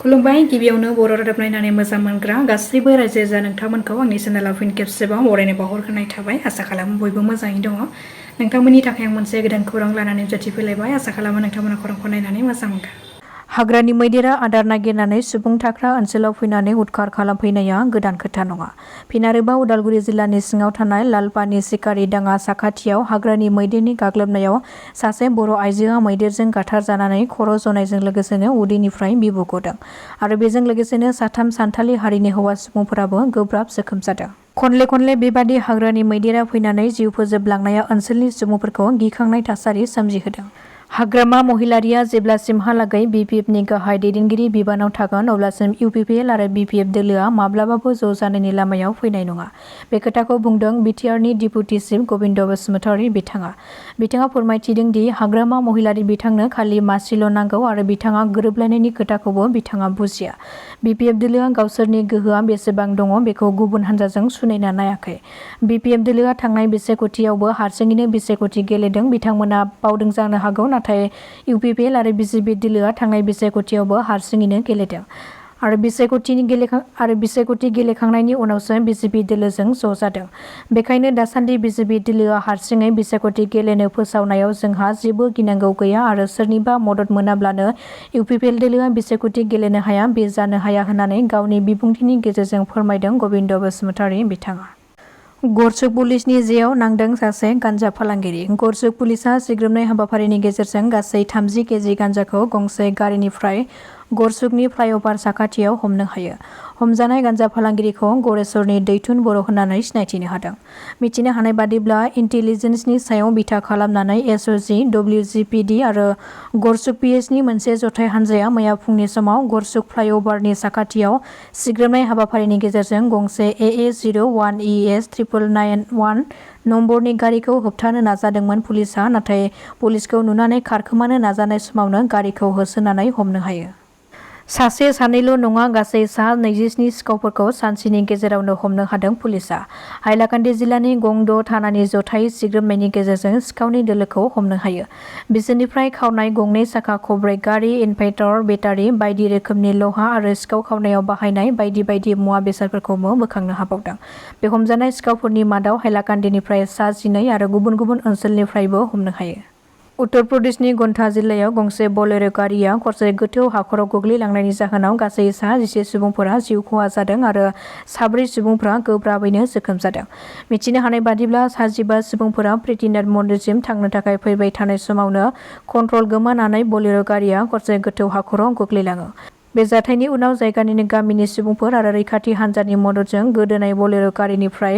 खुलुमबाय गिबियावनो बर' रादाब नायनानै मोजां मोनग्रा गासैबो रायजो राजा नोंथांमोनखौ आंनि चेनेलाव फिन खेबसेबाव बरायनाय बावहरग्रोनाय थाबाय। आसा खालामो बयबो मोजाङै दङ। नोंथांमोननि थाखाय आं मोनसे गोदान खौरां लानानै नुजाथिफैलायबाय। आसा खालामो नोंथांमोना खौरांखौ नायनानै मोजां मोनगोन। हाग्रानि मैदेरा आदार नागिरनानै सुबुं थाग्रा ओनसोलाव फैनानै उदखार खालामफैनाया गोदान खोथा नङा। फिन आरोबाव उदालगुरि जिल्लानि सिङाव थानाय लालपानि सिखारि दाङा साखाथियाव हाग्रानि मैदेरनि गाग्लोबनायाव सासे बर' आइजोआ मैदेरजों गाथारजानानै खर' जनायजों लोगोसेनो उदैनिफ्राय बिबु गदों आरो बेजों लोगोसेनो साथाम सानथालि हारिनि हौवा सुबुंफोराबो गोब्राब जोखोम जादों। खनले बेबादि हाग्रानि मैदेरा फैनानै जिउ फोजोबलांनाया ओनसोलनि सुबुंफोरखौ गिखांनाय थासारि सोमजिहोदों। हाग्रामा महिलारिया जेब्लासिमहालागै BPFनि गाहाय दैदेनगिरि बिबानाव थागोन अब्लासिम UPPL आरो BPF दोलोआ माब्लाबाबो ज' जानायनि लामायाव फैनाय नङा। बे खोथाखौ बुंदों बिटिआरनि डिपुटि चिफ गबिन्द बसुमतारी बिथाङा फोरमायथिदों दि हाग्रामा महिलारि बिथांनो खालि मासिल' नांगौ आरो बिथाङा गोरोबलायनायनि खोथाखौबो बिथाङा बुजिया। BPF दोलोआ गावसोरनि गोहोआ बेसेबां दङ बेखौ गुबुन हान्जाजों सुनायना नायाखै। BPF दोलोआ थांनाय बिसायख'थियावबो हारसिङैनो बिसायख'थि गेलेदों। बिथांमोना बावदों जानो हागौ, नाथाय UPPL आरो BJP दोलोआ थांनाय बिसायख'थियावबो हारसिङैनो गेलेदों आरो बिसायख'थि गेलेखांनायनि उनावसो BJP दोलोजों ज' जादों। बेखायनो दासान्दि BJP दोलोआ हारसिङै बिसायख'थि गेलेनो फोसावनायाव जोंहा जेबो गिनांगौ गैया आरो सोरनिबा मदद मोनाब्लानो UPPL दोलोआ बिसायख'थि गेलेनो हाया, बे जानो हाया होननानै गावनि बिबुंथिनि गेजेरजों फोरमायदों गबिन्द बसुमतारी बिथाङा। गरसुक पुलिसनि जेआव नांदों सासे गान्जा फालांगिरि। गरसुक पुलिसआ सिग्रोमनाय हाबाफारिनि गेजेरजों गासै 30 केजि गान्जाखौ गंसे गारिनिफ्राय गरसुकनि फ्लाइअभार साखाथियाव हमनो हायो। हमजानाय गान्जा फालांगिरिखौ गरेस्वरनि दैथुन बर' होननानै सिनायथिनो हादों। मिथिनो हानाय बादिब्ला इन्टेलिजेन्सनि सायाव बिथा खालामनानै SOG, WGPD आरो गरसुक PSनि मोनसे जथाय हान्जाया मैया फुंनि समाव गरसुक फ्लाइअभारनि साखाथियाव सिग्रोमनाय हाबाफारिनि गेजेरजों गंसे AA01ES991 नम्बरनि गारिखौ होबथानो नाजादोंमोन पुलिसआ, नाथाय पुलिसखौ नुनानै खारखोमानो नाजानाय समावनो गारिखौ होसोनानै हमनो हायो। सासे सानैल' नङा, गासै सा 27 सिखावफोरखौ सानसेनि गेजेरावनो हमनो हादों पुलिसआ। हाइलाकान्दि जिल्लानि गं 6 थानानि जथायै सिग्रोमनायनि गेजेरजों सिखावनि दोलोखौ हमनो हायो। बिसोरनिफ्राय खावनाय गंनै साखा खबब्रै गारि, इनभार्टार, बेटारि, बायदि रोखोमनि लहा आरो सिखाव खावनायाव बाहायनाय बायदि मुवा बेसादफोरखौबो बोखांनो हाबावदों। बे हमजानाय सिखावफोरनि मादाव हाइलाकान्दिनिफ्राय सा 12 आरो गुबुन ओनसोलनिफ्रायबो हमनो हायो। उत्तर प्रदेशनि गन्था जिल्लायाव गंसे बलेर' गारिया हरसे गोथौ हाखराव गोग्लैलांनायनि जाहोनाव गासै सा 11 सुबुंफोरा जिउ खहा जादों आरो सा 4 सुबुंफोरा गोब्राबैनो जोखोम जादों। मिथिनो हानाय बादिब्ला सा 15 सुबुंफोरा प्रिथिनाथ मन्दिरसिम थांनो थाखाय फैबाय थानाय समावनो कन्ट्रल गोमानानै बलेर' गारिया हरसे गोथौ हाखराव गोग्लैलाङो। बे जाथायनि उनाव जायगानिनो गामिनि सुबुंफोर आरो रैखाथि हान्जानि मददजों गोदोनाय बलेर' गारिनिफ्राय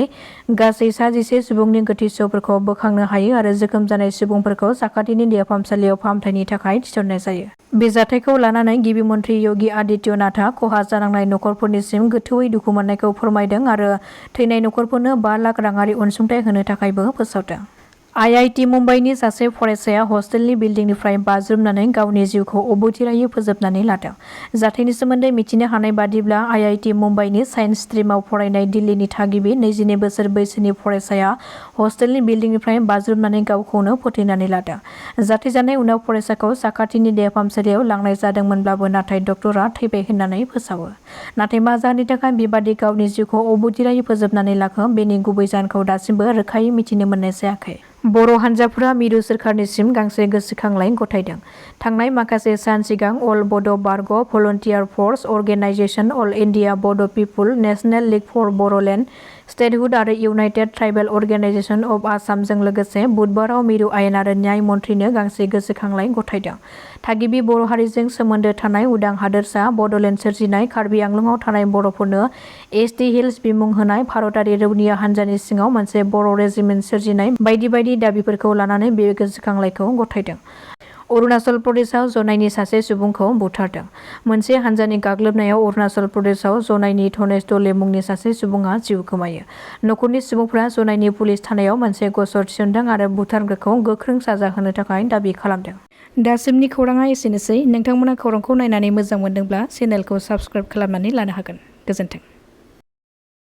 गासै सा 11 सुबुंनि गोथै सहफोरखौ बोखांनो हायो आरो जोखोम जानाय सुबुंफोरखौ साखाथिनि देहा फाहामसालियाव फाहामथायनि थाखाय थिसननाय जायो। बे जाथायखौ लानानै गिबि मन्त्रि योगी आदित्यनाथआ खहा जानांनाय नखरफोरनिसिम गोथौयै दुखु मोननायखौ फोरमायदों आरो थैनाय नखरफोरनो 5 लाख राङारि अनसुंथाइ होनो थाखायबो फोसावदों। IIT मुम्बाइनि सासे फरायसाया हस्टेलनि बिल्डिंनिफ्राय बाज्रुमनानै गावनि जिउखौ अबथिरायै फोजोबनानै लादों। जाथायनि सोमोन्दै मिथिनो हानाय बादिब्ला IIT मुम्बाइनि साइन्स स्ट्रिमाव फरायनाय दिल्लीनि थागिबि 22 बोसोर बैसोनि फरायसाया हस्टेलनि बिल्डिंनिफ्राय बाज्रुमनानै गावखौनो फोथैनानै लादों। जाथाय जानाय उनाव फरायसाखौ साखाथिनि देहा फाहामसालियाव लांनाय जादोंमोनब्लाबो नाथाय डक्टरा थैबाय होननानै फोसावो। नाथाय मा जाहोननि थाखाय बेबादि गावनि जिउखौ अबथिरायै फोजोबनानै लाखो बेनि गुबै जाहोनखौ दासिमबो रोखायै मिथिनो मोननाय जायाखै। बर' हान्जाफोरा मिरु सोरखारनिसिम गांसे गोसोखांलाइ गथायदों। थांनाय माखासे सान सिगां अल बड' बारग' volunteer force organisation, all India Bodo' people, national league for Bodoland statehood आरो इउनाइटेड ट्राइबेल अर्गेनाइजेसन अफ आसामजों लोगोसे बुधबाराव मिरु आयेन आरो न्याय मन्थ्रिनो गांसे गोसोखांलाइ गथायदों। थागिबि बर' हारिजों सोमोन्दो थानाय उदां हादोरसा बड'लेण्ड सोरजिनाय, कार्बि आंलंआव थानाय बर'फोरनो ST हिल्स बिमुं होनाय, भारतारि रौनिया हान्जानि सिङाव मोनसे बर' रेजिमेन्ट सोरजिनाय बायदि दाबिफोरखौ लानानै बे गोसोखांलाइखौ गथायदों। अरुणाचल प्रदेशआव जनायनि सासे सुबुंखौ बुथारदों। मोनसे हान्जानि गाग्लोबनायाव अरुणाचल प्रदेशआव जनायनि धनेश दले मुंनि सासे सुबुङा जिउ गोमायो। नखरनि सुबुंफोरा जनायनि पुलिस थानायाव मोनसे गसर थिसनदों आरो बुथारग्राखौ गोख्रों साजा होनो थाखाय दाबि खालामदों। दासिमनि खौराङा एसेनोसै। नोंथांमोना खौरांखौ नायनानै मोजां मोनदोंब्ला चेनेलखौ साबस्क्राइब खालामनानै लानो हागोन। गोजोन्थों।